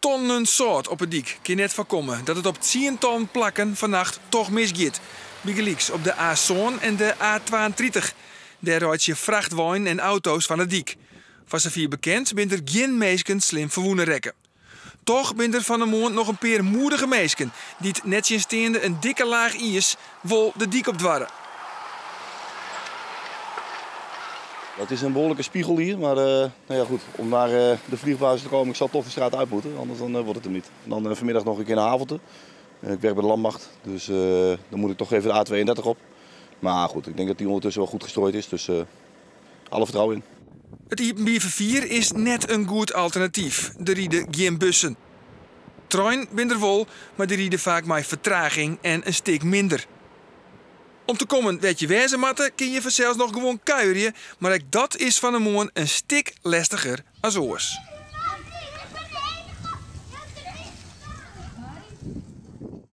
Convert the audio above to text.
Tonnen sâlt op 'e dyk kin net foarkomme dat it op tsientallen plakken fannacht toch misgiet. Bygelyks op de A7 en de A32. Dêr reitsje frachtweinen en auto's fan 'e dyk. Foar safier bekend binne der gjin minsken slim ferwûne rekke. Toch binne der fan 'e moarn noch in pear moedige minsken dy't nettsjinsteande in dikke laach iis wol de dyk op doarre. Dat is een behoorlijke spiegel hier, maar nou ja, goed, om naar de vliegbasis te komen, ik zal toch de straat uit moeten, anders dan wordt het hem niet. En dan vanmiddag nog een keer naar Havelte. Ik werk bij de landmacht, dus dan moet ik toch even de A32 op. Maar goed, ik denk dat die ondertussen wel goed gestrooid is, dus alle vertrouwen in. It iepenbier ferfier is net in goed alternatyf. Der ride gjin bussen. Treinen binne der wol, mar dy ride faak mei fertraging en in stik minder. Om te kommen wêr't je wêze moatte, kin je fansels noch gewoan kuierje, mar ek dat is fan 'e moarn in stik lestiger as oars.